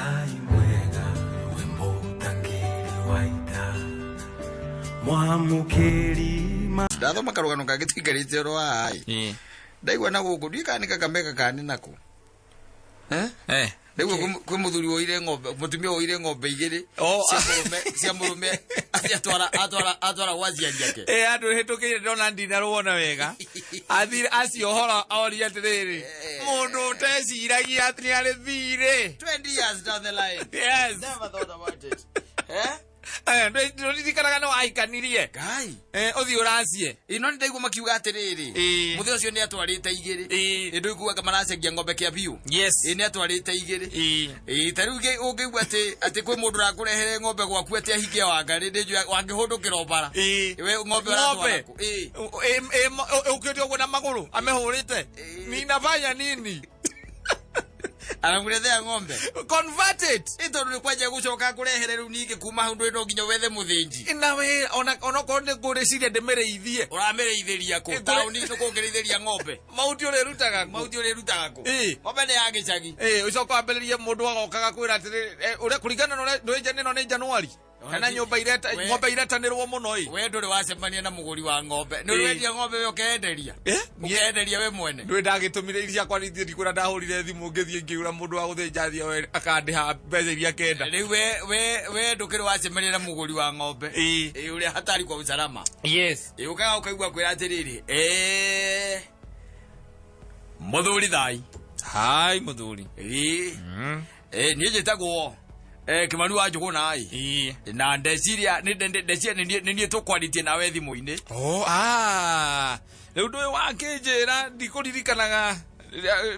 Ngai mwega we mũtangĩri wa ita mwamũkĩri ma Ndathoma karũgano kangĩ tikarĩte oro haha ĩ. Ndaigua na gũkũ ndiũĩ kana nĩ kakamega kana nĩ nako. Eh? Ndaigua kwĩ mũthuri woire ng'ombe, mũtumia woire ng'ombe igĩrĩ Oh. cia mũrũme, cia mũrũme atĩ atwara atwara atwara gwa aciari ake. Ä andå hä tå kä ire ndona ndinarwona wega athire aciohora oria atä må ndå å teciragia atä nä arä thirä. 20 years down the line. Yes. Never thought about it. Eh? Ndåririkanaga nä wahikanirie. Ngai. Å thiä å racie. Ĩno nĩ ndaigua makiuga atĩrĩrĩ. Ĩĩ. Mũthee ũcio nĩ atwarĩte igĩrĩ. Ĩĩ. Ĩ ndũiguaga maracengia ng'ombe kĩa biũ. Yes. Ĩ nĩ atwarĩte igĩrĩ. Ĩĩ. Ĩ ta rĩu ũngĩigua atĩ kwĩ mũndũ ũrakũrehere ng'ombe gwaku atĩ ahinge wangarĩ nĩ njũĩ wangĩhũndũkĩra o bara. Ĩĩ. We ng'ombe ũratwara Ng'ombe. kũ? Ĩĩ. Å kä te å guo na magå rå amehå rä te ninafanya nini? Aramũrethea ng'ombe. Convert it. Ĩ tondũ nĩ kwanjia gũcoka kũrehere rĩu ningĩ kuma hau ndũĩ no nginya wethe mũthĩnji. Na we ona onokorwo nä ngå rä ciria ndä mä rä ithie. Ũramĩrĩithĩria kũ? Ĩ, Taũni nĩ kũngĩrĩithĩria ng'ombe. Mahuti å rä rutaga. Mahuti ũrĩrutaga kũ? Ĩ. Ng'ombe nĩ ya gĩcagi. Ä å coka wambä rä rie må ndå agokaga kwä ra atä rä å rä a kå ringana na å rä a ndå ä no nä Januari kana nyå ireta ng'ombe iretanä rwo må no ä. We ndũrĩ wacemania na mũgũri wa ng'ombe. Nĩ Ĩ. ũrendia ng'ombe we ũkenderia. Eh? Ũkenderia we mwene. Ndå ndagä tå mire iria ciakwa nithiä ndikwä ra ndahå rire thimå ngä thiä ngä å ra må ndå wa gå thä nja thiĩ akandä ha mbeca iria kenda. Rĩu we ndũkĩrĩ wacemania na mũgũri wa ng'ombe. Ĩ. Ĩ ũrĩa hatari kwa usalama. Yes. Ĩ ũkaga ũkaigua kwĩra atĩrĩrĩ. Eh. Mũthuri thai. Hai må thuri. Ĩ. Ĩ niĩ njĩtagwo Kĩmani wa Njũgũna ĩ. Ĩ. Na ndeciria ndeciria nĩ niĩ tũkwarĩtie nawe thimũ-inĩ. Oh, ah. Rä u ndå å yå wakä njä ra ndikå ririkanaga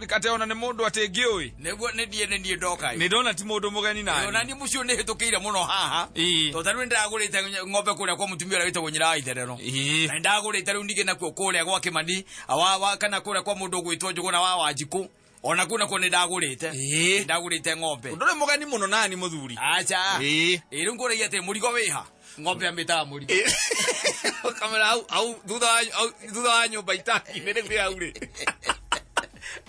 atä ona nä må ndå atä ngä å ä. Nĩguo nĩ niĩ ndoka ĩ. Nä ndona ti må ndå må geni Ona nani. niĩ mũciĩ nĩ hĩtũkĩire mũno haha. Ĩ. Tondũ ta rĩu nĩndagũrĩte ng'ombe kũrĩa kwa mũtumia ũrĩa wĩtagwo nyina wa itherero. Ĩ. Na nĩndagũrĩte rĩu ningĩ nakuo kũrĩa gwa Kĩmani kana kũrĩa kwa mũndũ ũgwĩtwo Njũgũna wa Wanjikũ. Ona kũu nakuo nĩndagũrĩte. Ĩ. Nĩndagũrĩte ng'ombe. Ndå rä må geni må no nani må thuri. Aca. Ĩ. Ĩ rĩu ngũragia atĩ mũrigo wĩha. Ng'ombe amĩtaga mũrigo. Kamera hau hau thutha wa hau thutha wa nyũmba itaki-inĩ rĩu nĩ hau rĩ.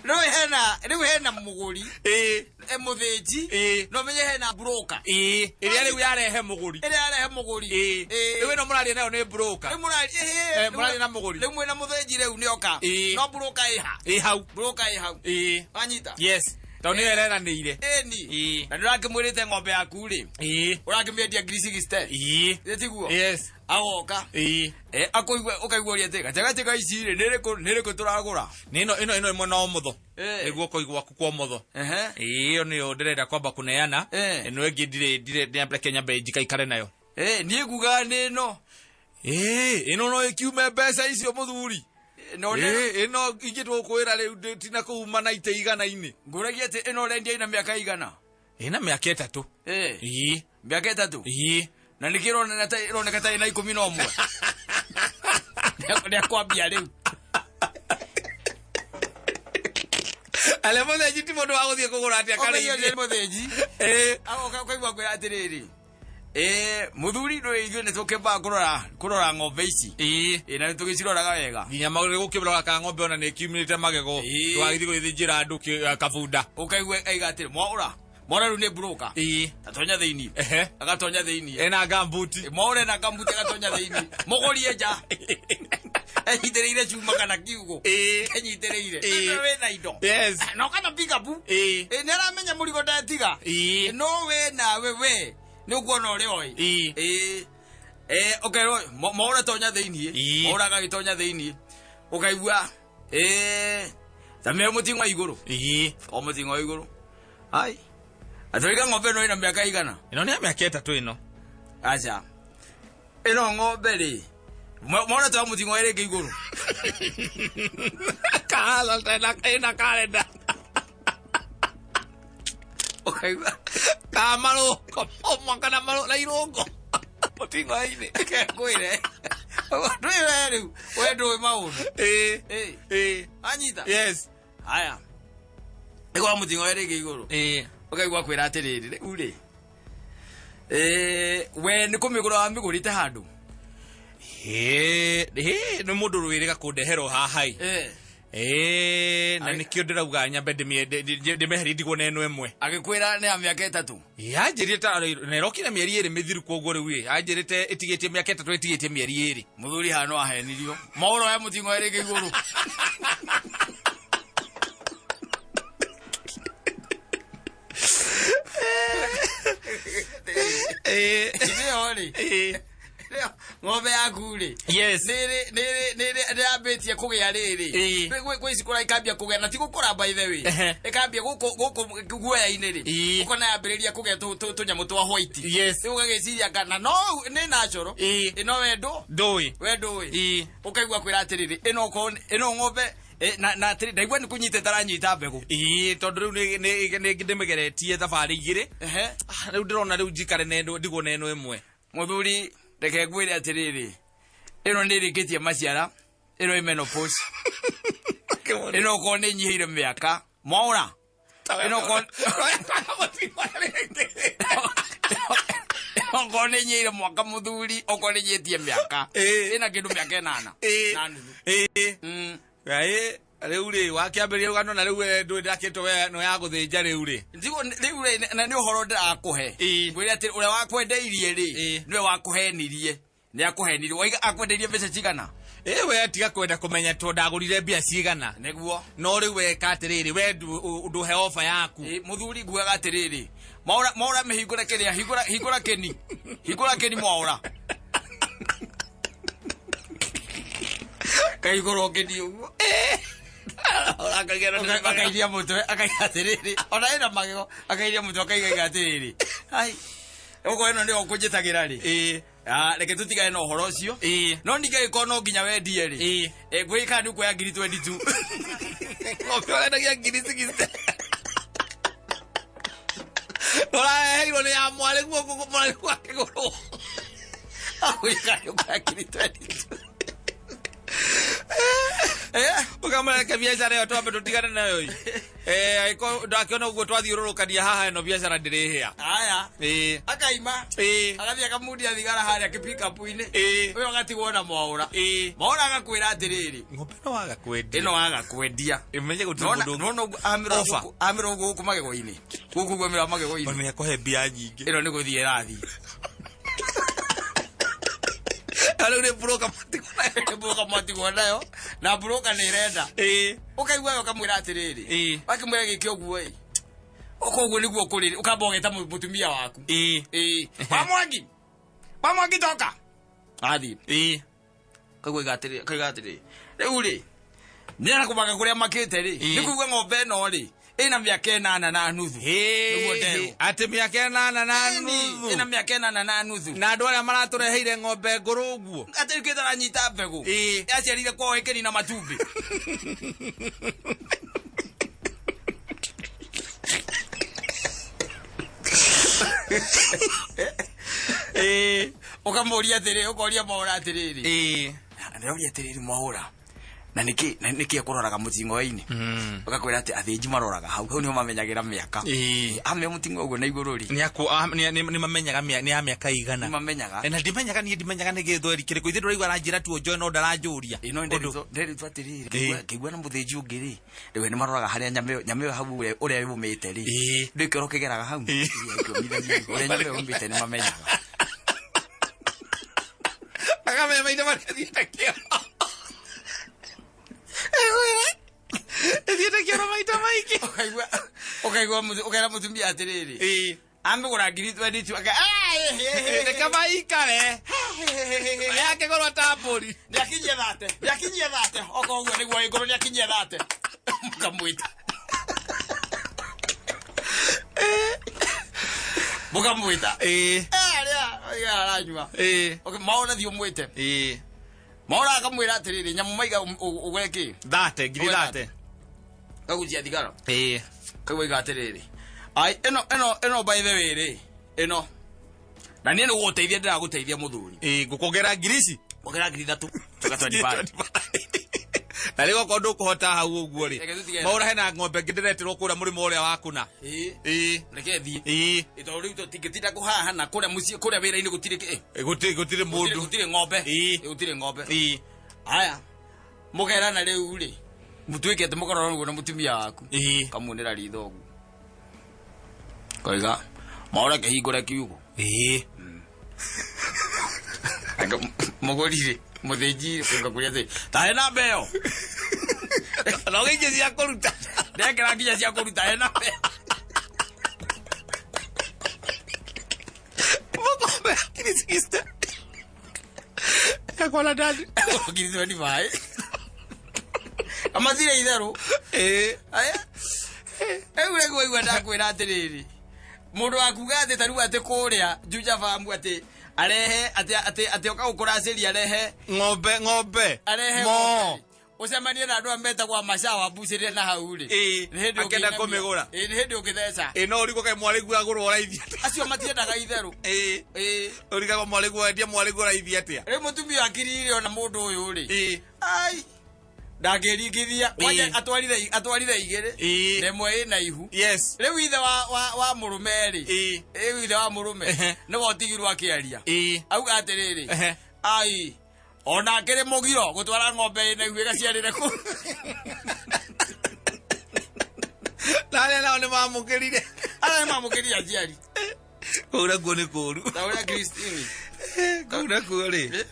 Rĩu hena mũgũri, Ĩ. mũthĩnji, Ĩ. no menye hena broker. Ĩ. Ĩrĩa rĩu yarehe mũgũri. Ĩrĩa yarehe mũgũri. Ĩ. Ĩ. Rĩu ĩno mũraria nayo nĩ broker. Rĩu mũraria Mũraria na mũgũri. Rĩu mwĩna mũthĩnji rĩu nĩoka. Ĩ. No broker ĩha. Ĩ hau. Broker ĩ hau. Ĩ. Wanyita? Yes. Tondũ nĩyo ĩreranĩire. Ĩni. Ĩ. Na nĩũrakĩmwĩrĩte ng'ombe yaku rĩ. Ĩ. Ũrakĩmĩendia ngiri 60. Ĩ. Ĩ tiguo? Yes. Agoka. Ĩ. Akũigua ũkaigua ũrĩa atĩ gatagatĩ ka ici rĩ nĩrĩkũ nĩrĩkũ tũragũra? Nĩ ĩno ĩno ĩno mwena wa ũmotho. Ĩ. Nĩguo ũkoigwo gwaku kwa ũmotho. Ehe. Ĩ, ĩyo nĩyo ndĩrenda kwamba kũneana. Ĩ. Ĩno ĩngĩ ndirĩ ndirĩ reke nyambe njikaikare nayo. Ĩ, niĩ ngugaga nĩ ĩno. Ĩ, ĩno no ĩkiume mbeca icio mũthuri. No nĩ Ĩ, ĩno ingĩ tũkwĩra rĩu tina kũuma na itĩ igana-inĩ. Ngũragia atĩ ĩno ũrendia ĩna mĩaka igana? Ĩna mĩaka 3. Ĩ. Ĩ. Mĩaka 3? Ĩ. Na nĩkĩ ĩroneka ta ĩna 11? Nĩakwambia rĩu. Arĩa mũthĩnji ti mũndũ wa gũthiĩ kũgũra atĩ Ũmenye akarĩithie. nĩ mũthĩnji. Ĩ. Agoka ũkaigua kwĩra atĩrĩrĩ. Mũthuri ndũĩ ithuĩ nĩtũkĩambaga kũrora ng'ombe ici. Ĩ. Ĩ, na nĩtũgĩciroraga wega. Nginya gũkĩrora kana ng'ombe ona nĩ ĩkiumĩrĩte magego. Ĩ. Ndũgagĩthiĩ gũgĩthĩnjĩra andũ kabunda. Ũkaigua aiga atĩrĩ, mwaũra. Mwaũra rĩu nĩ broker. Ĩ. Tatonya thĩinĩ. Ehe. Agatonya thĩinĩ. Ena gambuti. Mwaũra ena gambuti agatonya thĩinĩ. Mũgũri nja. Enyitĩrĩire cuma kana kiugo. Ĩ. Enyitĩrĩire. Ĩ. Rĩu wĩna indo. Yes. No kana pick up. Ĩ. Ĩ, nĩaramenya mũrigo ndetiga. Ĩ. No we nawe we nĩ ũkuona ũrĩa oĩ. Ĩ. Ĩ. Ũkerwo mwaũra tonya thĩinĩ. Ĩ. Mwaũra agagĩtonya thĩinĩ. Ũkaigua ĩ ta me mũting'o igũrũ. Ĩ. O mũting'o igũrũ. Ai. Atũrĩka ng'ombe ĩno ĩna mĩaka igana? Ĩno nĩ ya mĩaka 3 ĩno. Aca. Ĩno ng'ombe rĩ. Mwaũra tonya mũting'o ĩrĩngĩ igũrũ. Kahala tena ĩna kalenda. Ũkaigua. Ka marũngo o mwaka na marũ na irũngo. Mũting'oe-inĩ. Ngwĩre. Ndũĩ we rĩu. We ndũĩ maũndũ. Ĩ. Ĩ. Ĩ. Anyita. Yes. Haya. Ĩgwa mũting'oe rĩngĩ igũrũ. Ĩ. Ũkaigua kwĩra atĩrĩrĩ rĩu rĩ. We nĩ kũmĩgũra wamĩgũrĩte handũ? Ĩ, ĩ, nĩ mũndũ wĩrĩga kũndehera o haha ĩ. Ĩĩ, na nĩkĩo ndĩrauga nyambe ndĩmeherie ndigwo na ĩno ĩmwe. Agĩkwĩra nĩ ya mĩaka 3. Yanjĩrire ta na ĩrokire mĩeri 2 mĩthiru, koguo rĩu ĩ anjĩrĩte ĩtigĩtie mĩaka 3, ĩtigĩtie mĩeri 2. Mũthuri haha no ahenirio. Maũro ya mũting'oe rĩngĩ igũrũ. Ĩyo rĩ, ĩyo ng'ombe yaku rĩ, Yes. Nĩ yambĩtie kũgĩa rĩrĩ. Gwĩ cikũra, ikambia kũgĩa na ti gũkũra, by the way. Ĩkambia gũkũ guoya-inĩ rĩ, ũkona yambĩrĩria kũgĩa tũnyamũ twa white. Rĩu ũgagĩciria kana no nĩ natural. Ĩno we ndũ Ndũĩ. We ndũĩ. Ũkaigua kwĩra atĩrĩrĩ, ĩno okorwo ĩno ng'ombe na atĩrĩ, ndaigua nĩ kũnyita ĩtaranyita mbegũ. Ĩĩ, tondũ rĩu nĩ ndĩmĩgeretie thabarĩ 2. Ah, rĩu ndĩrona rĩu njikare na ĩno, ndigwo na ĩno ĩmwe. Mũthuri, reke ngwĩre atĩrĩrĩ, ĩno nĩ ĩrĩkĩtie maciara, ĩno ĩ menopause, ĩno okorwo nĩ ĩnyihĩire mĩaka mwaũra, ĩno okorwo nĩ ĩnyihĩire mwaka, mũthuri, okorwo nĩ ĩnyihĩtie mĩaka, ĩna kĩndũ mĩaka 8 na nuthu. Ĩĩ, rĩu rĩ wakĩambĩrĩria rũgano na rĩu we ndũĩ ndakĩtwo we no ya gũthĩnja rĩu rĩ. Ndigwo rĩu rĩ, na nĩ ũhoro ndĩrakũhe. Ngwĩre atĩ ũrĩa wakwendeirie rĩ, nĩwe wakũhenirie, nĩ akũhenirie. Waiga akwendeirie mbeca cigana? Ĩ, we tiga kwenda kũmenya tondũ ndagũrire mbia cigana. Nĩguo. No rĩu weka atĩrĩrĩ, we ndũhe ofa yaku. Ĩ, mũthuri, nguaga atĩrĩrĩ, mwaũra, mwaũra, mĩhingũre kĩrĩa, hingũra, hingũra kĩni, hingũra kĩni, mwaũra, kahingũrwo kĩni ũguo. Akairia mũtwe, akaiga atĩrĩrĩ, ona ĩna magego, akairia mũtwe, akaigaiga atĩrĩrĩ, ai, ũguo ĩno nĩyo ũkũnjĩtagĩra rĩ. Ah, reke tũtigane na ũhoro ũcio. No ningĩ angĩkorwo no nginya wendie rĩ, ngwĩka nĩ ũkuoya ngiri 22. Ng'ombe ũrendagia ngiri 60, ũraheirwo nĩ ya mwarĩ guo, mwarĩ guo akĩgũrwo. Gwĩka nĩ ũkuoya ngiri 22. Ũkamũreke biacara ĩyo twambe tũtigane nayo ĩ. Angĩkorwo ndakĩona ũguo twathiũrũrũkania haha, ĩno biacara ndĩrĩhĩa. Aya. Akaima. Agathiĩ akamundia thigara harĩa kĩpikapu-inĩ. Ũyũ agatigwo na mwaũra. Mwaũra agakwĩra atĩrĩrĩ, Ng'ombe ĩno waga kwendia, ĩno waga kwendia, ĩmenye gũtirĩ nona mũndũ. Nona ũguo amĩrora. Offer. Gũkũ, amĩrora ũguo gũkũ magego-inĩ, gũkũ ũguo amĩrora magego-inĩ. Ona nĩakũhe mbia nyingĩ. Ĩno nĩ gũthiĩ ĩrathiĩ. Na rĩu nĩ broker matigwo nayo. Mburoka mwatigwo nayo, na mburoka nĩ ĩrenda. Ũkaigua we ũkamwĩra atĩrĩrĩ, wakĩmwĩra gĩke ũguo ĩ, okorwo ũguo nĩguo kũrĩ, ũkamba ũgeta mũtumia waku. Ĩĩ, wa Mwangi, wa Mwangi, toka athiĩ. Kaigua iga atĩrĩ, kaiga atĩrĩ, rĩu rĩ nĩ arakũmaka kũrĩa makĩte rĩ. Nĩ kuga ng'ombe ĩno rĩ, ĩna mĩaka 8 na nuthu. Nĩguo nderwo. Atĩ mĩaka 8 na Ĩni, nuthu. Ĩna mĩaka 8 na nuthu. Na andũ arĩa maratũreheire ng'ombe ngũrũ ũguo. Atĩ kĩtaranyita mbegũ. Yaciarire kwao ĩkĩnina matumbĩ. Ũkamũria atĩrĩ, ũkoria Mwaũra atĩrĩrĩ, ndĩroria atĩrĩrĩ, Mwaũra, na nĩkĩ, na nĩkĩ ekũroraga mũting'oe-inĩ? Ũgakwĩra atĩ athĩnji maroraga hau, hau nĩho mamenyagĩra mĩaka. Amĩa mũting'oe ũguo na igũrũ rĩ, Nĩ mamenyaga nĩ ya mĩaka igana. Nĩ mamenyaga. Na ndimenyaga, niĩ ndimenyaga nĩ gĩthweri kĩrĩkũ. Ithuĩ ndũraigua aranjĩra tu njoe, no ndaranjũria. Ĩno. Ũndũ. Nderitwo atĩrĩrĩ, ngĩigua na mũthĩnji ũngĩ rĩ, rĩu nĩ maroraga harĩa nyama ĩyo, nyama ĩyo hau ũrĩa yũmĩte rĩ. Ndũ kĩoro kĩgeraga hau. Ĩĩ, ũrĩa nyama ĩyo yũmĩte nĩ mamenyaga. Akamenya maita marĩa thiĩte kĩoro. Ĩthiĩte kĩoro maita maingĩ. Ũkaigua ũkera mũtumia atĩrĩrĩ, amĩgũra ngiri 22, aka Reke maikare yakĩgũrwo ta mbũri. Nĩakinyie 30, nĩakinyie 30, okorwo ũguo nĩguo ĩngũrũ, nĩakinyie 30, mũkamwĩta, mũkamwĩta. Arĩa aranyua. Maũra, thiĩ ũmwĩte. Maũra akamwĩra atĩrĩrĩ, nyamũ maiga ũgũre kĩ? 30 ngiri 30. Kagucia thigara. Kaigua iga atĩrĩrĩ, ai, ĩno by the way rĩ, ĩno na niĩ nĩ gũgũteithia ndĩragũteithia, mũthuri. Ĩĩ, ngũkuongerera ngiri ici. Ongerera ngiri 3, tuga 25. Na rĩu okorwo ndũkũhota hau ũguo rĩ, Reke tũtige. Maũra, hena ng'ombe ĩngĩ ndĩreterwo kũrĩa mũrĩmo ũrĩa wa kũna. Reke thiĩ. Tondũ rĩu tũtingĩtinda kũhaha na kũrĩa mũciĩ, kũrĩa wĩra-inĩ gũtirĩ kĩ. Gũtirĩ Gũtirĩ mũndũ. Gũtirĩ ng'ombe. Gũtirĩ ng'ombe. Aya, mũkerana rĩu rĩ, Mũtuĩke atĩ mũkarora ũguo na mũtumia waku. Ĩĩ. Kamunĩra ritho ũguo. Koiga maũra kĩhingũre kiugo. Ĩĩ. Mũgũri-rĩ, mũthĩnji ngakũria atĩ tahe namba ĩyo. Na ũgĩikie cia kũruta. Ndekĩra nginya cia kũruta he namba ĩyo. Mũkombe ngiri 60. Yakwana ndani. Ngiri 25. Amathire itherũ. Ĩĩ. Aya. Rĩu rĩu waigua ndakwĩra atĩrĩrĩ. Mũndũ wa kuga atĩ ta rĩu atĩ kũrĩa Juja Farm atĩ arehe atĩ atĩ atĩ oka gũkũracĩria arehe Ng'ombe ng'ombe. arehe Mo. ng'ombe. Ũcemanie na andũ aya metagwo amacawa mbucĩrĩre na hau rĩ. Ĩĩ. Nĩ hĩndĩ Akĩenda ũngĩinamia. kũmĩgũra. Ĩĩ, nĩ hĩndĩ ũngĩtheca. Ĩĩ no ũrigwo kaĩ mwarĩguo agũrwo raithi atĩa. Acio matiendaga itherũ. Ĩĩ. Ĩĩ. Ũrigagwo mwarĩguo endia mwarĩguo raithi atĩa. Rĩu mũtumia akirire ona mũndũ ũyũ rĩ. Ĩĩ. Ai. Ndangĩringithia. Kwanja Ĩĩ. atwarire atwarire igĩrĩ. Ĩĩ. Na ĩmwe ĩna ihu. Yes. Rĩu ithe wa wa wa mũrũme rĩ. Ĩĩ. Rĩu ithe wa mũrũme Ehe. nĩwe ũtigirwo akĩaria. Ĩĩ. Auga atĩrĩrĩ. Ehe. Ai. Ona akĩrĩ mũgiro gũtwara ng'ombe ĩna ihu ĩgaciarĩre kũu. Na arĩa nao nĩ mamũkĩrire. Arĩa nĩ mamũkĩrire aciari. Kũu nakuo nĩ kũũru. Ta ũrĩa Christine. Kũu nakuo rĩ.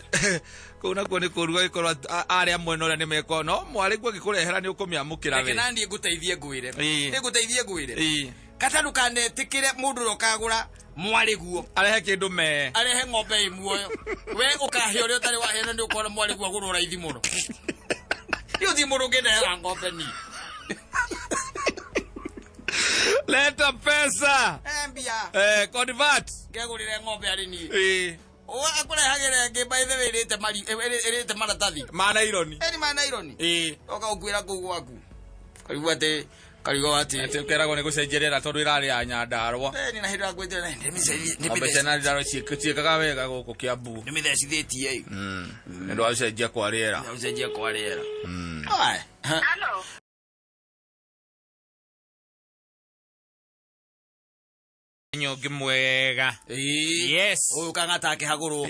Kũu nakuo nĩ kũũru gagĩkorwo arĩa mwena ũrĩa nĩ mekwo no mwarĩguo angĩkũrehera nĩ ũkũmĩamũkĩra Reke we. na niĩ ngũteithie ngwĩre. Ĩĩ. Nĩ ngũteithie ngwĩre. Ĩĩ. Kata ndũkanetĩkĩre mũndũ ũrĩa ũkagũra mwarĩguo. Arehe kĩndũ me. Arehe ng'ombe ĩ muoyo. We ũkahe ũrĩa ũtarĩ wahe na nĩ ũkona mwarĩguo agũrwo raithi mũno. Niĩ ũthiĩ mũndũ ũngĩndehera ng'ombe niĩ. Leta pesa. Eh, mbia. Eh, convert. Ngegũrĩre ng'ombe arĩ niĩ. Ĩĩ. Akũrehagĩra ĩngĩ by the way ĩrĩte mari ĩrĩte maratathi. Ma naironi. Ĩni ma naironi. Ĩĩ. Oka gũkuĩra kũu gwaku. Karigwo atĩ karigwo atĩ. Atĩ ũkeragwo nĩ gũcenjia rĩera tondũ ĩrarĩ ya Nyandarũa. Ĩni na hĩndĩ ya gwĩtĩra nĩ Ng'ombe cia Nyandarũa ciĩkaga wega gũkũ Kiambu. nĩ mĩthecithĩtie ĩ. Nĩ ũndũ wa gũcenjia kwa rĩera. Gũcenjia kwa rĩera. Ai. Hello. Nyũngĩ mwega. Ĩĩ. Yes. Ũyũ kang'ata akĩhagũrwo.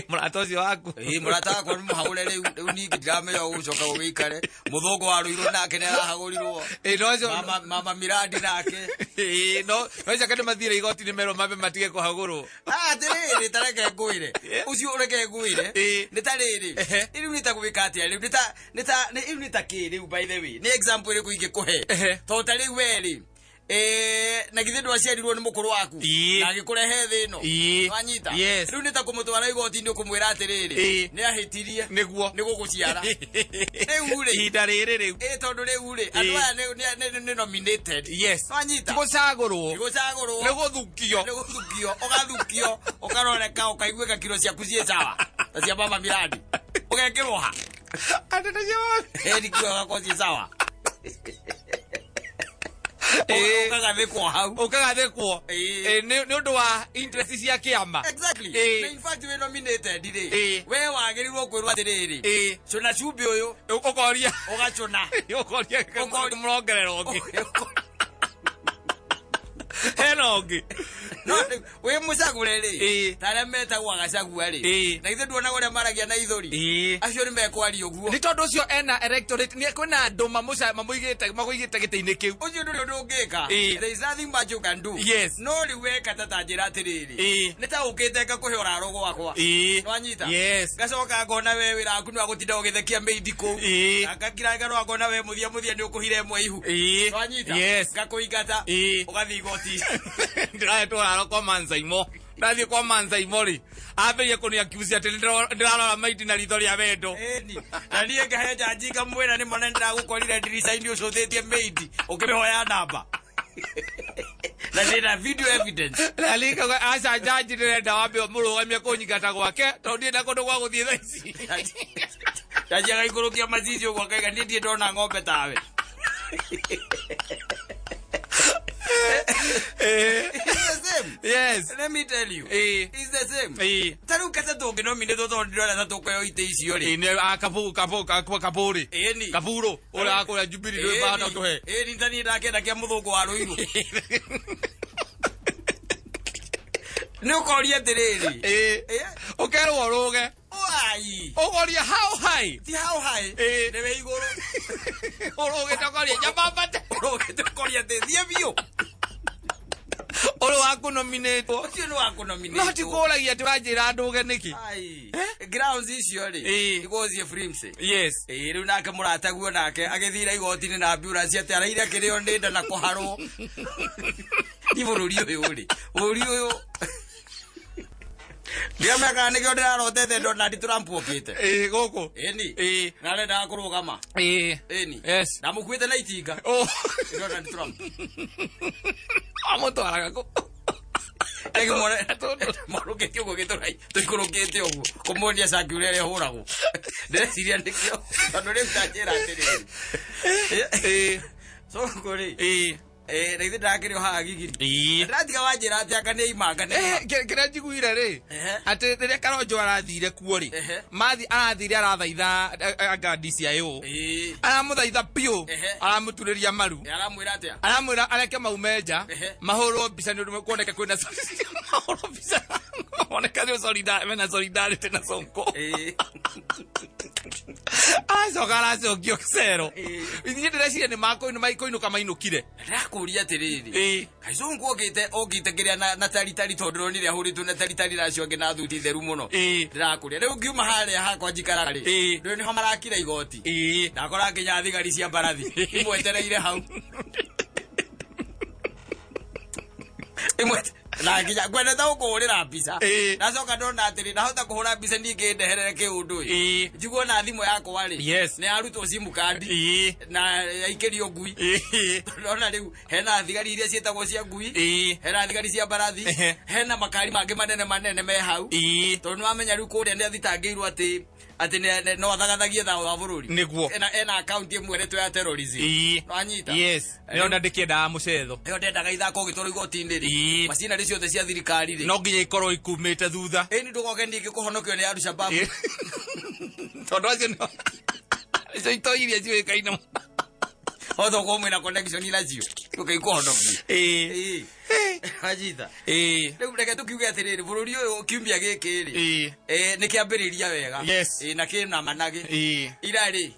Mũrata ũcio waku. Ĩĩ mũrata wakwa nĩ mũhagũre rĩu rĩu ningĩ ndiramenya ũgũcoka gũgĩikare. Mũthũngũ wa Rũirũ nake nĩ arahagũrirwo. Ĩĩ no ũcio Mama mama Miradi nake. Ĩĩ no no ũcio nĩ mathire igoti-inĩ merwo mambe matige kũhagũrwo. Ah, atĩrĩrĩ ta reke ngwĩre. Ũcio reke ngwĩre. Ĩĩ. Nĩ ta rĩrĩ. Ehe. Rĩu nĩ ta gwĩka atĩa rĩu nĩ ta nĩ ta rĩu nĩ ta kĩ rĩu by the way. Nĩ example ĩrĩkũ ingĩkũhe? Ehe. Tondũ ta rĩu we rĩ na githĩ ndwaciarirwo nĩ mũkũrũ waku Ĩĩ. na agĩkũrehe thĩ ĩno Ĩĩ. wanyita Yes. rĩu nĩ ta kũmũtwara igoti-inĩ ũkũmwĩra atĩrĩrĩ Ĩĩ. nĩ ahĩtirie Nĩguo. nĩ gũgũciara rĩu rĩ Ihinda rĩrĩ rĩu. ĩ tondũ rĩu rĩ andũ Ĩĩ. aya nĩ nominated Yes. wanyita Ti gũcagũrwo. Nĩ gũcagũrwo Nĩ gũthukio. nĩ gũthukio ũgathukio ũkaroreka ũkaiguĩka kiro ciaku ciĩ sawa ta cia mama Miradi ũgekĩrwo ha Atĩ nĩ cia ĩni kiro gakorwo ciĩ sawa Ĩĩ. ũkagathĩkwo hau Ũkagathĩkwo. Ĩĩ. Ĩĩ, nĩ ũndũ wa interest cia kĩama. Exactly. Ĩĩ. Na in fact wĩ nominated rĩ. Ĩĩ. We wagĩrĩirwo kwĩrwo atĩrĩrĩ. Ĩĩ. Cũna cumbĩ ũyũ Ũkoria. ũgacũna. Ũkoria Ũkoria. mũrongerera ũngĩ. Hena ũngĩ. No rĩu, wĩ mũcagũre rĩ. Ĩĩ. Ta arĩa metagwo agacagua rĩ. Ĩĩ. Na githĩ nduonaga ũrĩa maragia na ithũri. Ĩĩ. Acio nĩ mekwaria ũguo. Nĩ tondũ ũcio ena electorate nĩ kwĩna andũ mamũigĩte mamũigĩte gĩtĩ-inĩ kĩu. Ũcio ndũrĩ ũndũ ũngĩka. Ĩĩ. There is nothing much you can do. Yes. No rĩu weka ta ta njĩra atĩrĩrĩ. Ĩĩ. Nĩ ta ũkĩte ngakũhe ũraro gwakwa. Ĩĩ. Nĩwanyita? Yes. Ngacoka ngona we wĩra waku nĩ wa gũtinda ũgĩthekia maid kũu. Ĩĩ. Ngakira ngona we mũthia mũthia nĩ ũkũhire ĩmwe ihu. Ĩĩ. Nĩwanyita? Yes. Ngakũingata. Ĩĩ. Ũgathiĩ igoti. Ndĩrahetwo ũraro kwa Manzaimo. Ndathiĩ kwa Manzaimo rĩ, ambĩrĩrie kũni accuse atĩ ndĩrarora maidi na ritho rĩa wendo. Ĩni. Na niĩ ngahe njanji ngamwĩra nĩ mona nĩndĩragũkorire ndirica-inĩ ũcũthĩtie maid ũkĩmĩhoya namba. Na ndĩna video evidence. Na niĩ ngauga aca njanji ndĩrenda wambe mũrũgamie kũnyingata gwake tondũ ndirĩ na kũndũ gwa gũthiĩ thaa ici. Njanji agaikũrũkia macicio ũguo akaiga niĩ ndirĩ ndona ng'ombe tawe. It's the same. Yes. Let me tell you. Ĩĩ. It's the same. Ĩĩ. Ta rĩu kata tũngĩnominĩtwo tondũ ndĩrona ta tũkũheo itĩ icio rĩ. Ĩĩ nĩ a Kabu Kabu Kabu Kaburi. Ĩni. Kaburo ũrĩa akũrĩa Jubilee ndũĩ mahota gũtũhe. Ĩni ta niĩ ndakĩenda kĩa mũthũngũ wa Rũirũ. Nĩ ũkoria atĩrĩrĩ. Ĩĩ. Ĩĩ. Ũkerwo ũrũge. Wai. Ũkoria how high? Ti how high. Ĩĩ. Nĩ wĩ igũrũ. Ũrũgĩte ũkoria nyambambate. Ũrũgĩte ũkoria atĩ thiĩ biũ. Ũrĩ wa kũnominĩtwo. Ũcio nĩ wa kũnominĩtwo. No ti kũragia atĩ ũranjĩra ndũge nĩkĩ. Ai. Grounds icio rĩ. Igũthiĩ Frimse. Yes. Ĩĩ rĩu nake mũrataguo nake agĩthira igoti-inĩ na ambulance atĩ araire akĩrĩo nĩ nda na kũharwo. Ni bũrũri ũyũ rĩ. Bũrũri ũyũ. Ndiramenya kana nĩkĩo ndĩrarotete Donald Trump okĩte. Ĩĩ gũkũ. Ĩni. Ĩĩ. Na arendaga kũrũgama. Ĩĩ. Ĩni. Yes. Ndamũkuĩte na itinga. Oh. Donald Trump. Amũtwaraga kũ? Marũkĩte ũguo gĩtũrai tũikũrũkĩte ũguo kũmuonia cangi ũrĩa ũrĩa ũhũragwo. Ndĩreciria nĩkĩo tondũ rĩu tanjĩra atĩrĩrĩ. Ĩĩ. Sonko rĩ. Ĩĩ. Na ithuĩ ndakĩrĩ o haha gigiri. Ĩĩ. Ndĩratiga wanjĩra atĩ anga nĩ imanga nĩ. Kĩrĩa njiguire rĩ atĩ rĩrĩa Karonjo arathire kuo rĩ, mathi arathire arathaitha anga DCIO, aramũthaitha biũ, aramũturĩria maru. Aramwĩra atĩa? Aramwĩra areke maume nja, mahũrwo mbica nĩ ũndũ kuoneke kwĩna mahũrwo mbica moneka nĩ mena solidarity na Sonko. Aracoka aracokio cero. Ithuĩ ndĩreciria nĩ makũinũka mainũkire. Ndĩrakũria atĩrĩrĩ, kaĩ Sonko okĩte okĩte kĩrĩa na taritari tondũ ndĩronire ahũrĩtwo na taritari na acio angĩ na thuti theru mũno. Ndĩrakũria rĩu ngiuma harĩa hakwa njikaraga rĩ, ndũĩ nĩho marakira igoti. Ndakora nginya thigari cia mbarathi imwetereire hau. Imwe na nginya ngwendete gũkũhũrĩra mbica. Ndacoka ndona atĩrĩ, ndahota kũhũra mbica ningĩ ndeherere kĩũndũ ĩ. Njiguo na thimũ yakwa rĩ, Yes. nĩ yarutwo simu card na yaikĩrio ngui. Ndona rĩu hena thigari iria ciĩtagwo cia ngui, hena thigari cia mbarathi, hena makari mangĩ manene manene me hau. Tondũ nĩwamenya rĩu kũrĩa nĩ athitangĩirwo atĩ atĩ no athagathagie thayũ wa bũrũri. Nĩguo. Ena account ĩmwe ĩretwo ya terrorism. Nĩwanyita? Yes. Nĩyo ndĩkĩendaga mũcetho. Ĩyo ndendaga ithako ũgĩtwarwo igoti-inĩ rĩ. Macinarĩ ciothe cia thirikari rĩ. No nginya ikorwo ikumĩte thutha. Ĩni ndũgoke ningĩ kũhonokio nĩ Al-Shabaab. Tondũ acio nĩo icio itoi iria ciũĩkaine mũno. Othe ũkorwo mwĩna connection nacio. Ũke ikũhonokie. Ĩĩ. Wanyita? Ĩĩ. Rĩu reke tũkiuge atĩrĩrĩ, bũrũri ũyũ kiumia gĩkĩ rĩ. Ĩĩ. Nĩ kĩambĩrĩria wega. Yes. Ĩĩ, na kĩna managĩ. Ĩĩ. Ira rĩ.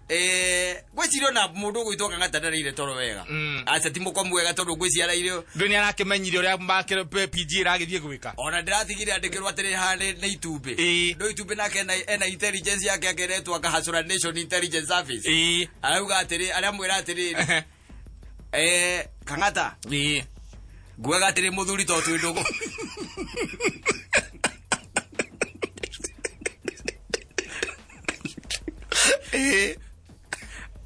Ngwĩciria ona mũndũ ũgwĩtwo Kang'ata ndarĩire toro wega. Aca ti mũkomu wega tondũ ngwĩciria araire. Ndũ nĩ arakĩmenyire ũrĩa PG ĩragĩthiĩ gwĩka. Ona ndĩratigire andĩkĩrwo atĩrĩ haha nĩ itumbĩ. Ndũ itumbĩ nake ena intelligence yake akeretwo akahacũra Nation Intelligence Service. Arauga atĩrĩ, aramwĩra atĩrĩrĩ. Kang'ata. Nguaga atĩrĩ mũthuri to twĩ ndũgũ.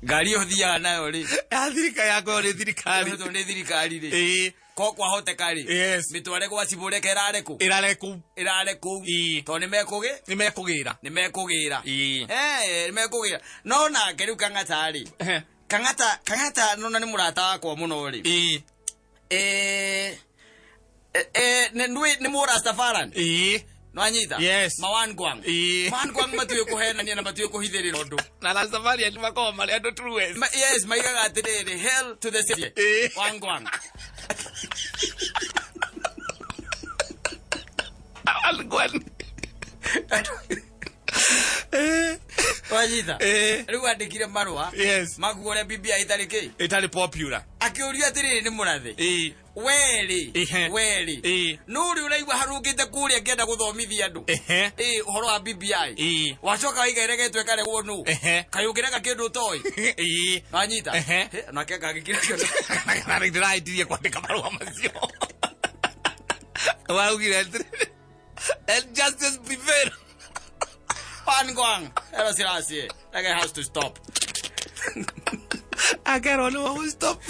Ngari ĩyo thiaga nayo rĩ. Ya thirikari yakwa nĩ thirikari. Tondũ nĩ thirikari rĩ. Ko kwahoteka rĩ. Yes. Mĩtware gwa cibũ reke ĩrare kũ? Ĩrare kũu. Ĩrare kũu. Tondũ nĩ mekũgĩ? Nĩ mekũgĩra. Nĩ mekũgĩra. Nĩ mekũgĩra. No nake rĩu Kang'ata rĩ. Kang'ata, Kang'ata nona nĩ mũrata wakwa mũno rĩ. Nĩ mũrastafaran. Nwanyita? Yes. Mawangwang. Mawangwang matiũĩ kũhenania na matiũĩ kũhithĩrĩra ũndũ. Na Rastafarian makoragwo marĩ andũ truest. Yes, maigaga atĩrĩrĩ, hell to the city. Wangwang. Wangwang. Wanyita? Rĩu andĩkire marũa. Yes. Makuo ũrĩa BBI ĩtarĩ kĩ? Ĩtarĩ popular. Akĩũrio atĩrĩrĩ nĩ mũrathe. Werĩ. Werĩ. Nũ ũrĩ ũraigua harũngĩte kũrĩa ngĩenda gũthomithia andũ? Ũhoro wa BBI. Wacoka waiga ĩregetwo ĩkaregwo nũ? Kaĩ ũngĩrega kĩndũ ũtoĩ? Wanyita? Nake akagĩkira kĩndũ. Ndĩrahĩtirie kwandĩka marũa macio. Waugire atĩrĩrĩ, let justice prevail. Wangwang. Ero sirasie. That guy has to stop. Akerwo nĩ wa stop.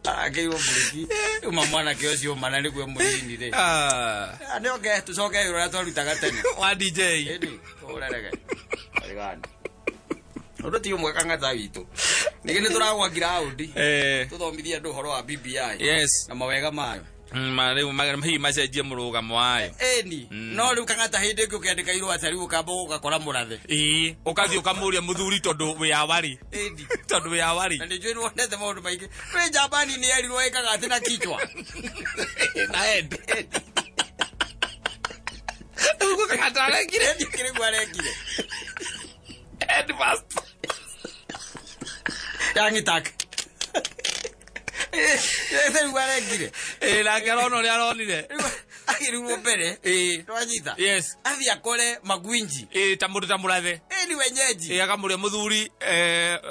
Akeirwo mburiki. Uma mwanake ũcio mana nĩguo mũnini rĩ. Nĩ oke tũcoke wĩra ũrĩa twarutaga tene. Wa DJ. Ĩni, ũrerege. Arigani. Ũndũ ti ũmwe Kang'ata witũ. Ningĩ nĩ tũragwa ground. Tũthomithie andũ ũhoro wa BBI. Yes. Na mawega mayo. Ma rĩu hihi macenjie mũrũgamo wayo. Ĩni. No rĩu Kang'ata hĩndĩ ĩngĩ ũkĩandĩka irũa ta rĩu ũkamba ũgakora mũrathe. Ũgathiĩ ũkamũria mũthuri tondũ wĩ awari. Ĩni. Tondũ wĩ awari. Na nĩ njũĩ nĩwonete maũndũ maingĩ. Wĩ njambani nĩ erirwo ĩkaga atĩ na kichwa. Na head. Rĩu Kang'ata arekire. Ĩni kĩrĩgu arekire. Head first. Yang'itake. Rĩu arengire. Ĩĩ, nake arona ũrĩa aronire. Rĩu agĩrĩirwo mbere. Ĩĩ. Twanyita. Yes. Athiĩ akore magwinji. Ĩĩ, ta mũndũ ta mũrathe. Ĩĩ ni wenyeji. Ĩĩ, akamũria mũthuri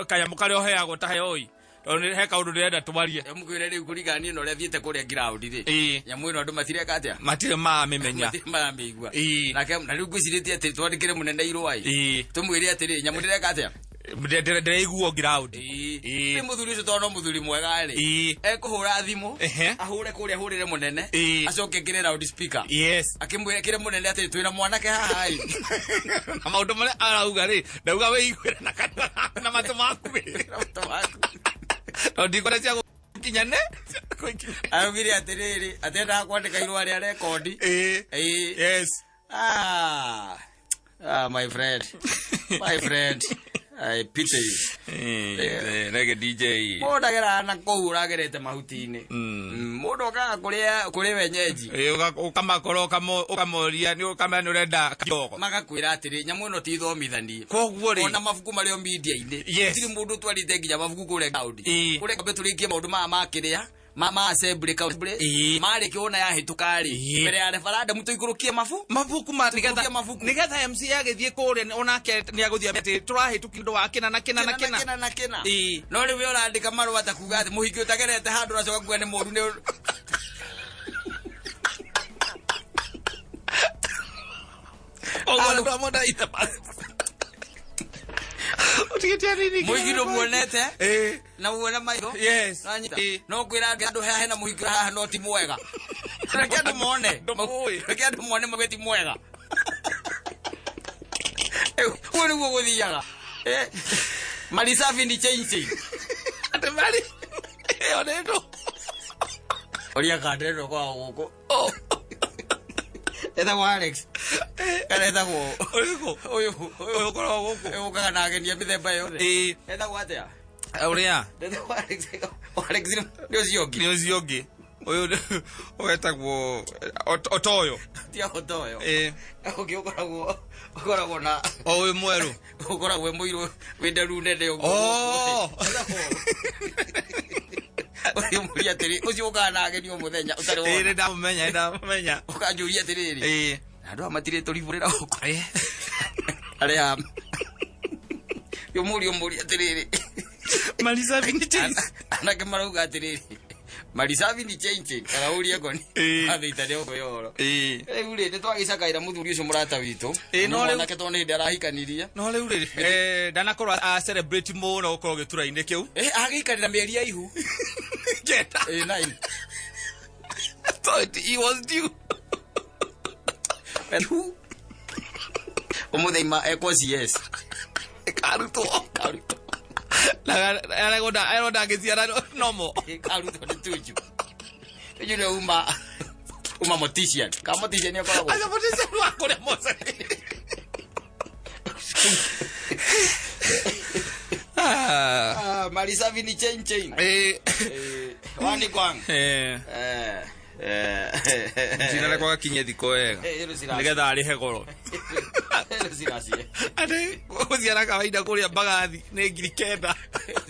kanyamũ karĩa ũheagwo ta heoi tondũ he kaũndũ ndĩrenda twarie. Mũkwĩre rĩu kũringana niĩ na ũrĩa thiĩte kũrĩa ground rĩ. Ĩĩ. Nyamũ ĩno andũ matireka atĩa? Matirĩ mamĩmenya. Matirĩ maramĩigua. Ĩĩ. Nake na rĩu ngwĩcirĩtie atĩ twandĩkĩre mũnene irũa ĩ. Ĩĩ. Tũmwĩre atĩrĩ nyamũ ndĩreka atĩa? Ndĩraiguo ground. Ĩĩ. Ĩĩ. Nĩ mũthuri ũcio tondũ no mũthuri mwega rĩ. Ĩĩ. Ekũhũra thimũ. Ehe. Ahũre kũrĩa ahũrĩre mũnene. Ĩĩ. Acoke ekĩre loud speaker. Yes. Akĩmwĩre kĩre mũnene atĩ twĩna mwanake haha ĩ. Na maũndũ marĩa arauga rĩ, ndauga wĩiguĩre na kanua na matũ maku rĩ. Tondũ ndikwenda cia gũkinyane. Araugire atĩrĩrĩ atendaga kwandĩka irũa rĩa rekondi. Ĩĩ. Ĩĩ. Yes. Ah. Ah, my friend. My friend. I pity you. Rege DJ. Mũndũ ageraga na kũu ũragerete mahuti-inĩ. Mũndũ okaga kũrĩa kũrĩ wenyeji. Ĩĩ, ũkamakora ũkamoria nĩ ũkamera nĩ ũrenda kĩogo. Magakwĩra atĩrĩ nyamũ ĩno ti thomithanie. Koguo rĩ. Ona mabuku marĩ o media-inĩ. Yes. Gũtirĩ mũndũ ũtwarĩte nginya mabuku kũrĩa ground. Ĩĩ. Kũrĩa kambe tũrĩkie maũndũ maya ma kĩrĩa ma assembly council. Ĩĩ. Marĩkia wona yahĩtũka rĩ. Ĩĩ. Mbere ya referendum tũikũrũkie mabu. Mabuku ma Tũikũrũkie nĩgetha mabuku. nĩgetha MC agĩthiĩ kũrĩa onake nĩ agũthiĩ atĩ tũrahĩtũkia ũndũ wa kĩna na kĩna na kĩna. Kĩna na kĩna. Ĩĩ. No rĩu we ũrandĩka marũa ta kuga atĩ mũhiki ũtagerete handũ ũracoka kuga nĩ mũru nĩ Koguo andũ amwe ndaitha basi. Ũtigĩte nini? Mũhiki ndũmuonete Ĩĩ. na muona maitho. Yes. Nanyita. Ĩĩ. No kwĩra andũ haha hena mũhiki haha no ti mwega. Reke andũ mone. Ndũmũĩ. Reke andũ mone mauge ti mwega. Ũguo nĩguo gũthiaga. Mali safi ni chain chain. Atĩ mari. Ĩyo nĩ ndũ. Ũria kandĩrwo kwa gũkũ. Oh. Etagwo Alex. Kana etagwo Ũrĩkũ? ũyũ Ũyũ ũkoragwo gũkũ. ũyũ ũkaga na ageni a mĩthemba yothe. Ĩĩ. Etagwo atĩa? Ũrĩa? Etagwo Alex. Alex nĩ ũcio ũngĩ. Nĩ ũcio ũngĩ. Ũyũ wetagwo Otoyo. Ti Otoyo. Ĩĩ. Ũngĩ ũkoragwo na O ũyũ mwerũ. ũkoragwo wĩ mũirũ wĩ nderu nene ũguo. Oh. Ũyũ mũria atĩrĩ ũcio ũkaga na ageni o mũthenya ũtarĩ Ĩĩ wona. nĩ ndamũmenya, nĩ ndamũmenya. Ũkanjũria atĩrĩrĩ. Ĩĩ. Andũ aya matirĩ tũribũrĩra gũkũ. Ĩĩ. Arĩa ũmũria ũmũria atĩrĩrĩ. Mali safi ni chain. Anake marauga atĩrĩrĩ. Mali safi ni chain chain. Kana ũrie ngoni. Ĩĩ. Athĩita nĩ ũkũhe ũhoro. Ĩĩ. Rĩu rĩ nĩ twagĩcakaĩra mũthuri ũcio mũrata witũ. Ĩĩ, no rĩu- Mwanake tondũ nĩ hĩndĩ arahikanirie. No rĩu rĩ, ndanakorwo a celebrate mũno gũkorwo gĩtura-inĩ kĩu. Agĩikarĩra mĩeri ya ihu. Kenda. Ĩĩ, nine. Thought he was due. Ihu. Ũmũthĩ ima ekwo CS. Karutwo. Karutwo. Na aronda aronda agĩciara nomo. Karutwo nĩ Tuju. Tuju nĩ uma mortician. Ka mortician nĩ akoragwo. Aca mortician wa kũrĩa mocarĩ. Ah. Ah, mali safi ni chain chain. Ĩĩ. Wani kwang. Eh. Njina kwa gakinye thikũ wega. Nĩgetha arĩhe goro. Atĩ gũciara kawaida kũrĩa Mbagathi nĩ 9,000.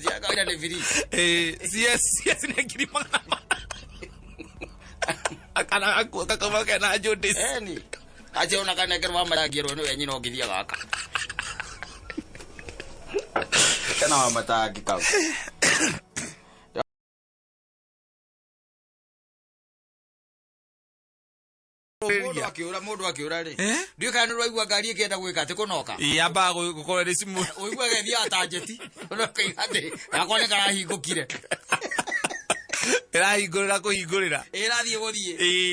Ciara kawaida nĩ free. Ĩĩ, CS CS nĩ 400,000. Kana akuo gakoma kena jaundice. Eni. Ache ona kana kerwa marangi rwo nĩwe nyina ũngĩthiĩ gaka. Kana wa matangi kau. Mũndũ akĩũra mũndũ akĩũra rĩ. Eh? Ndiũĩ kana nĩũraigua ngari ĩkĩenda gwĩka atĩ kũnoka. Ĩĩ, yambaga gũkorwo ĩrĩ smooth. Ũiguaga ĩthiaga ta njeti. Ũkauga atĩ gakwa nĩ karahingũkire. Ĩrahingũrĩra kũhingũrĩra. Ĩrathiĩ gũthiĩ. Ĩĩ.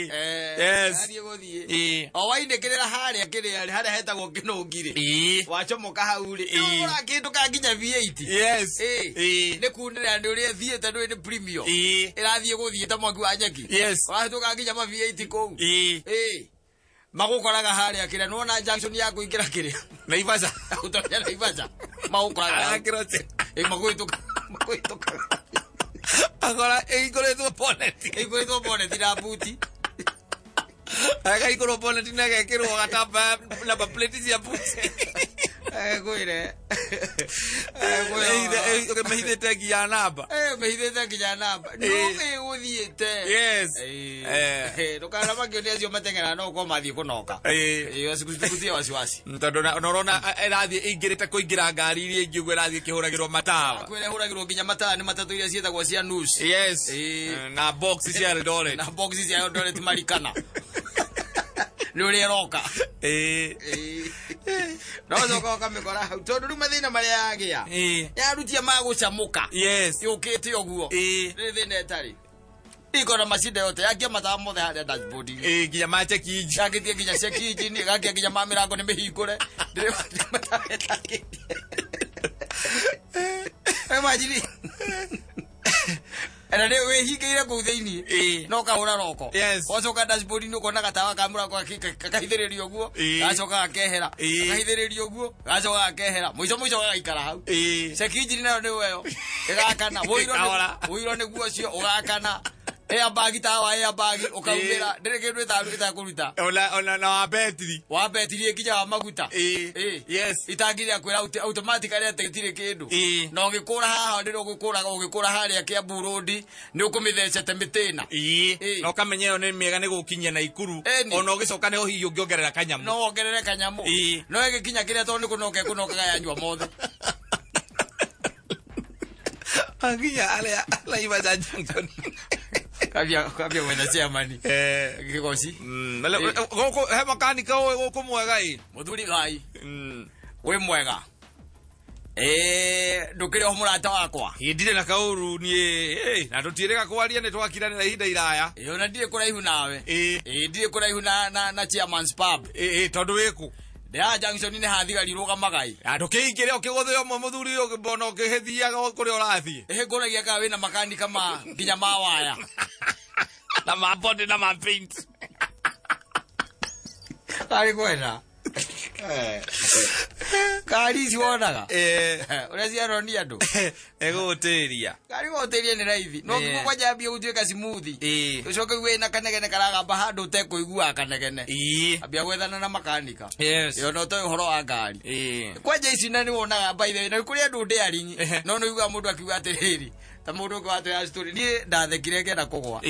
Yes. Ĩrathiĩ gũthiĩ. Ĩĩ. O wainĩkĩrĩra harĩa kĩrĩa harĩa hetagwo kĩnũngi rĩ. Ĩĩ. Wacomoka hau rĩ. Ĩĩ. Ũgũra kĩndũ ka nginya V8. Yes. Ĩĩ. Ĩĩ. Nĩ kunĩra nĩ ũrĩa ĩthiĩte ndũĩ nĩ premium. Ĩĩ. Ĩrathiĩ gũthiĩ ta mwaki wa nyeki. Yes. Wahĩtũka nginya ma V8 kũu. Ĩĩ. Ĩĩ. Magũkoraga harĩa kĩrĩa nĩwona junction ya kũingĩra kĩrĩa. Naivasha. Ũtonya Naivasha. Magũkoraga hau. Arakĩrote. Ĩĩ magũhĩtũka. Magũhĩtũkaga. Akora ĩhingũrĩtwo bonnet. Ĩhingũrĩtwo bonnet na buti. Agahingũrwo bonnet na agekĩrwo gatamba number plate cia buti. Ngwĩre. Mehithĩte nginya namba. Mehithĩte nginya namba. Nũ ĩgũthiĩte. Yes. Ndũkanamakio nĩ acio mateng'eraga no gũkorwo mathiĩ kũnoka. Usikutie wasiwasi. Tondũ na ũrona ĩrathiĩ ĩingĩrĩte kũingĩra ngari iria ingĩ ũguo ĩrathiĩ ĩkĩhũragĩrwo matawa. Kwĩra ĩhũragĩrwo nginya matawa nĩ matatũ iria ciĩtagwo cia nus. Yes. Na box cia Eldoret. Na box cia Eldoret marikana. Nĩ ũrĩa ĩroka. No coka ũkamĩkora hau tondũ rĩu mathĩna marĩa yagĩa. Yarutia magũcamũka. Yes. Yũkĩte ũguo. Rĩrĩ thĩna ĩtarĩ. Iko na macinda yote yakia matawa mothe harĩa dashboard-inĩ. Nginya ma check engine. Yakĩtie nginya check engine, ĩgakia nginya ma mĩrango nĩ mĩhingũre. Ndĩrĩ matawa ĩtakĩtie. Imagine. Na nĩ wĩhingĩire kũu thĩinĩ no kahũra roko. Yes. Wacoka dashboard-inĩ ũkona gatawa ka mũrango gakahithĩrĩrio ũguo, gacoka gakehera, gakahithĩrĩrio ũguo, gacoka gakehera, mũico mũico gagaikara hau. Check engine nayo nĩ ĩyo ĩgakana, ũiro nĩguo ũcio ũgakana. Airbag tawa airbag ũkaumĩra, ndĩrĩ kĩndũ ĩtakũruta. Ona na wa betiri. Wa betiri ĩkinya wa maguta. Yes. Itangi rĩa kwĩra automatically atĩ gĩtirĩ kĩndũ. Na ũgĩkũra haha ndĩrĩ ũgĩkũraga ũgĩkũra harĩa Kiambu Road nĩ ũkũmĩthecete mĩtĩna. Na ũkamenya ĩyo nĩ mĩega nĩ gũkinyia Naikuru. Ona ũgĩcoka nĩho hihi ũngĩongerera kanyamũ. No wongerere kanyamũ. No ĩgĩkinya kĩrĩa tondũ nĩ kũnoka ĩkũnokaga yanyua mothe. Nginya arĩa Naivasha Junction. Kabia mwena chairman. Gĩgoci. Gũkũ he makanika ũyũ gũkũ mwega ĩ. Mũthuri Ngai. Wĩ mwega. Ndũkĩrĩ o mũrata wakwa. Ndirĩ na kaũru niĩ, na tũtiĩrĩga kwaria nĩ twakiranĩra ihinda iraya. Ona ndirĩ kũraihu nawe. Ndirĩ kũraihu na chairman's pub. Tondũ wĩkũ? Ndĩra junction nĩ ha thigari rũgamaga ĩ. Na ndũkĩingĩre ũkĩgũthĩo ũmwe mũthuri ũyũ ũkĩmbona ũkĩhĩthiaga kũrĩa ũrathiĩ. Ngũragia kana wĩna makanika ma nginya ma waya. Na ma body na ma paint. Karĩ kwenda. Kari ici wonaga. Ũrĩa ciaronia andũ. Egũgũtĩria. Kari gũgũtĩria nĩ raithi. No nginya kwanja ambie gũtuĩka smooth. Ũcoke ũigue na kanegene karagamba handũ ũtekũiguaga kanegene. Ambia gwethana na makanika. Yes. Ĩyo no toĩ ũhoro wa ngari. Kwanja ici na nĩ wonaga by the way, na kũrĩ andũ daring. No nĩ ũiguaga mũndũ akiuga atĩrĩrĩ, ta mũndũ ũngĩ watwĩra story, niĩ ndathekire ngĩenda kũgwa.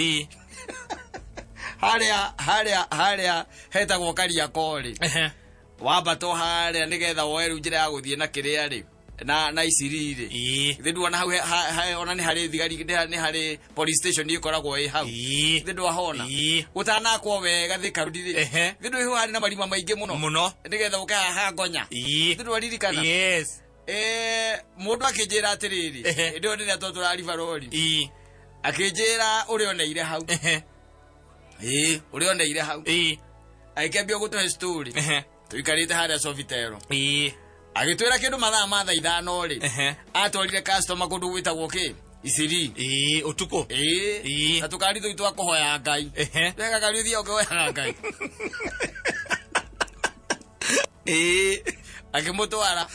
Harĩa hetagwo Kariakoo rĩ. Wambatwo harĩa nĩgetha woe rĩu njĩra ya gũthiĩ na kĩrĩa rĩ. Na Isiri rĩ. Githĩ nduona hau ona nĩ harĩ thigari, nĩ harĩ police station ĩkoragwo ĩ hau. Githĩ ndwahona? Gũtanakwo wega Thika Road rĩ. Githĩ ndũĩ hau harĩ na marima maingĩ mũno? Mũno. Nĩgetha ũke haha Ngonya. Githĩ ndwaririkana? Yes. Mũndũ akĩnjĩra atĩrĩrĩ, hĩndĩ ĩyo rĩrĩa tũrariba rori. Akĩnjĩra ũrĩa oneire hau. Ũrĩa oneire hau. Agĩkĩambia gũtũhe story. Tũikarĩte harĩa Sofitel. Agĩtwĩra kĩndũ mathaa ma thaa ithano rĩ. Atwarire customer kũndũ gwĩtagwo kĩ? Isiri. Ũtukũ. Na tũkari tũu twa kũhoya Ngai. Wega kari ũthiaga ũkĩhoyaga Ngai. Akĩmũtwara.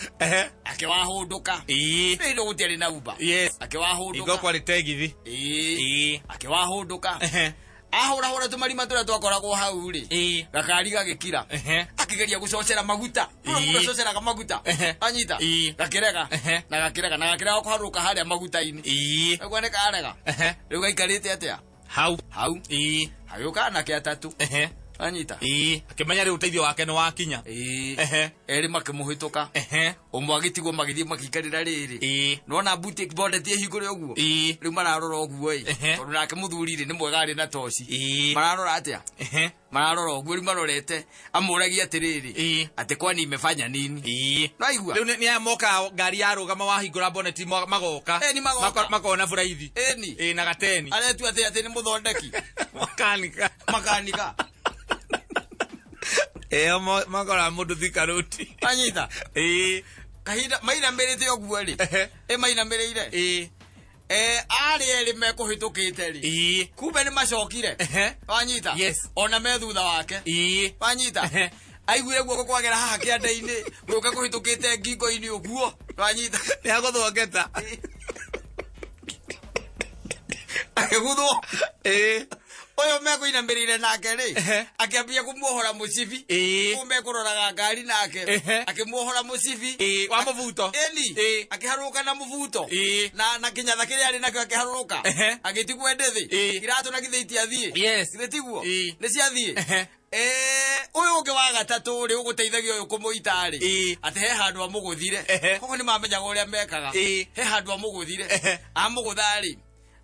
Akĩwahũndũka. Rĩu ndo gũtiarĩ na Uber. Yes. Akĩwahũndũka. Ingo kwarĩ tegithi. Akĩwahũndũka. Ahũrahũra tũmarima tũrĩa twakoragwo hau rĩ. Gakari gagĩkira. Akĩgeria gũcocera maguta. Mũndũ acoceraga maguta. Anyita. Gakĩrega. Na gakĩrega. Na gakĩrega kũharũka harĩa maguta-inĩ. Ũguo nĩ karega. Rĩu gaikarĩte atĩa? Hau. Hau. Hagĩũka anake atatũ. Anyita. Akĩmenya rĩu ũteithio wake nĩ wakinya. Erĩ makĩmũhĩtũka. Ũmwe agĩtigwo magĩthiĩ makĩikarĩra rĩrĩ. Nĩwona buti bonnet ĩhingũre ũguo? Rĩu mararora ũguo ĩ. Tondũ nake mũthuri rĩ, nĩ mwega arĩ na toci. Mararora atĩa? Mararora ũguo rĩu marorete. Amũragia atĩrĩrĩ. Atĩ kwani imefanya nini? Nĩwaigua? Rĩu nĩ aya moka ngari yarũgama wahingũra bonnet magoka. Nĩ magoka. Makona buraithi. Na gateni. Aretua atĩ atĩ nĩ mũthondeki. Makanika. Makanika. Makora mũndũ Thika Road. Anyita. Kahinda mainamĩrĩte ũguo rĩ. Mainamĩrĩire. Arĩ erĩ mekũhĩtũkĩte rĩ. Kumbe nĩ macokire. Wanyita? Yes. Ona me thutha wake. Wanyita? Aiguire guoko kwagera haha kĩanda-inĩ, gũka kũhĩtũkĩte ngingo-inĩ ũguo. Wanyita? Nĩ agũthwo ngeta. Akĩguthwo. Ũyũ mekũinamĩrĩire nake rĩ, Ehe. akĩambia kũmuohora mũcibi. Ĩĩ. Ũyũ mekũroraga ngari nake, Ehe. akĩmuohora mũcibi. Ĩĩ, wa mũbuto. Ĩni, Ĩĩ. akĩharũrũka na mũbuto. Ĩĩ. Na kĩnyatha kĩrĩa arĩ nakĩo akĩharũrũka. Ehe. Agĩtigwo ndĩthĩ. Ĩĩ. Iratũ na githĩ itiathiĩ. Yes. Githĩ tiguo? Ĩĩ. Nĩ ciathiĩ. Ehe. Ũyũ ũngĩ wa gatatũ rĩ, ũgũteithagia ũyũ kũmũita rĩ, Ĩĩ. atĩ he handũ amũgũthire. Ehe. Koguo nĩ mamenyaga ũrĩa mekaga. Ĩĩ. He handũ amũgũthire. Ehe. Amũgũtha rĩ,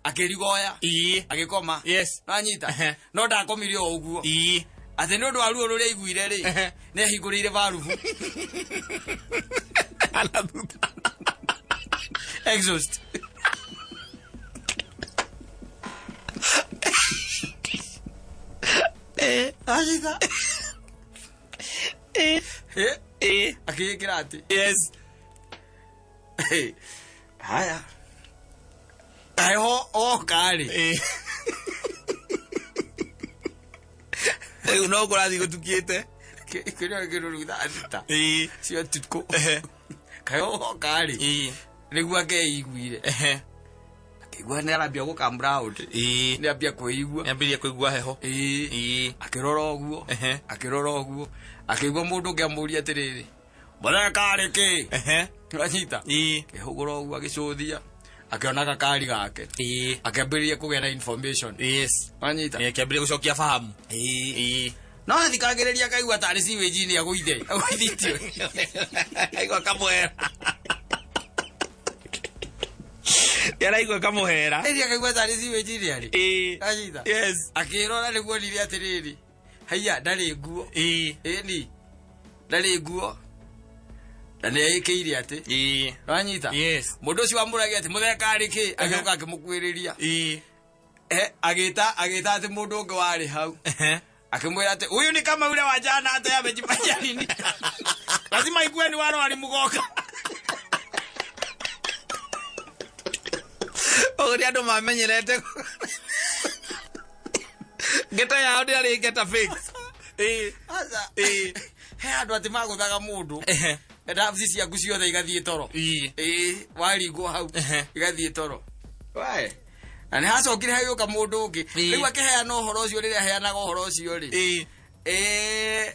akĩrigoya. Ĩĩ. Agĩkoma. Yes. Nanyita. Ehe. No ndakomire o ũguo. Ĩĩ. Atĩ nĩ ũndũ wa ruo rũrĩa aiguire rĩ, Ehe. nĩ ahingũrĩire barubu. Ana thutha. Exhaust. Anyita. Ĩĩ. Eh, Ĩĩ. akĩĩkĩra atĩ. Yes. Haya. Heho oka rĩ. Ĩĩ. Rĩu no kũrathiĩ gũtukĩte. Kĩrĩa kĩndũ rĩu thaa thita. Ĩĩ. Cia ũtukũ. Ehe. Kaĩ oka rĩ. Ĩĩ. Nĩguo akeiguire. Ehe. Akĩigua nĩ arambia gũkam round. Ĩĩ. Nĩ ambia kwĩigua. Nĩambĩrĩria kũigua heho. Ĩĩ. Ĩĩ. Akĩrora ũguo. Ehe. Akĩrora ũguo. Akĩigua mũndũ ũngĩ amũria atĩrĩrĩ. Mũthee karĩ kĩ? Ehe. Anyita. Ĩĩ. Akĩhũgũra ũguo agĩcũthia. Akĩona gakari gake. Ĩĩ. Akĩambĩrĩria kũgĩa na information. Yes. Anyita. Nĩakĩambĩrĩria gũcokia fahamu. Ĩĩ. Ĩĩ. No athikagĩrĩria akaigua tarĩ sewage-inĩ agũithe. Agũithĩtio. Aigua kamũhera. Nĩaraigua kamũhera. Ĩri akaigua tarĩ sewage-inĩ arĩ. Ĩĩ. Anyita. Yes. Akĩrora nĩguo onire atĩrĩrĩ. Haiya ndarĩ nguo. Ĩĩ. Ĩni. Ndarĩ nguo. Na nĩ eĩkĩire atĩ. Ĩĩ. Wanyita? Yes. Mũndũ ũcio wamũragia atĩ mũthee karĩ kĩ? Agĩũka akĩmũkuĩrĩria. Ĩĩ. Agĩta agĩta atĩ mũndũ ũngĩ warĩ hau. Ehe. Akĩmwĩra atĩ huyu ni kama yule wa jana hata yeye amejifanya nini. Lazima ikuwe ni wale walimgoka. Ũrĩa andũ mamenyerete ngeta yao ndĩarĩ ngeta fake. Ĩĩ. Aca. Ĩĩ. He andũ atĩ magũthaga mũndũ. Ehe. Ndabuci ciaku ciothe igathiĩ toro. Ĩĩ. Ĩĩ, waringwo hau Ehe. igathiĩ toro. Wae. Na nĩ hacokire hagĩũka mũndũ ũngĩ. Ĩĩ. Rĩu akĩheana ũhoro ũcio rĩrĩa aheanaga ũhoro ũcio rĩ. Ĩĩ.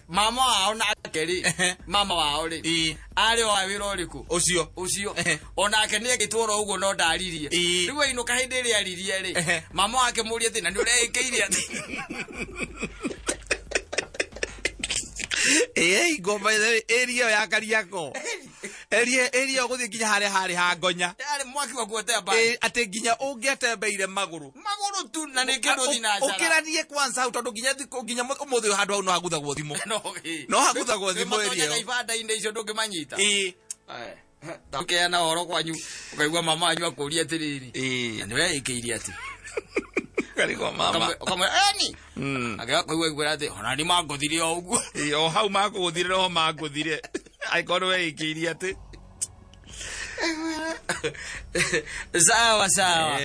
Mama wao nake rĩ, Ehe. mama wao rĩ, Ĩĩ. arĩ wa wĩra ũrĩkũ? Ũcio. Ũcio. Ehe. Onake nĩ ekĩtwo oro ũguo no ndaririe. Ĩĩ. Rĩu ainũka hĩndĩ ĩrĩa aririe rĩ, Ehe. mama wake mũrie atĩ na nĩ ũreĩkĩire atĩ. Ĩĩ ngomba area ĩyo ya Kariakoo. Area area ũgũthiĩ nginya harĩa harĩ ha Ngonya. Yarĩ mwaki wa kuotea mbari. Ĩĩ, atĩ nginya ũngĩatembeire magũrũ. Magũrũ tu na nĩ kĩndũ thinacara. Ũkĩranie kwanza hau tondũ nginya thikũ nginya ũmũthĩ ũyũ handũ hau no haguthagwo thimũ. No, ĩĩ. No haguthagwo thimũ area Nĩmatonyaga ĩyo. ibanda-inĩ icio ndũngĩmanyita. Ĩĩ. Ũkeana ũhoro kwanyu ũkaigua mama wanyu akũria atĩrĩrĩ. Ĩĩ. Na nĩ weĩkĩire atĩ. Karigwo mama. Ũkamwĩra eni. Akĩaga kũigua aigua atĩ ona nĩ mangũthire o ũguo. Ĩĩ, o hau makũgũthire noho mangũthire. Angĩkorwo nĩ weĩkĩirie atĩ. Sawa sawa.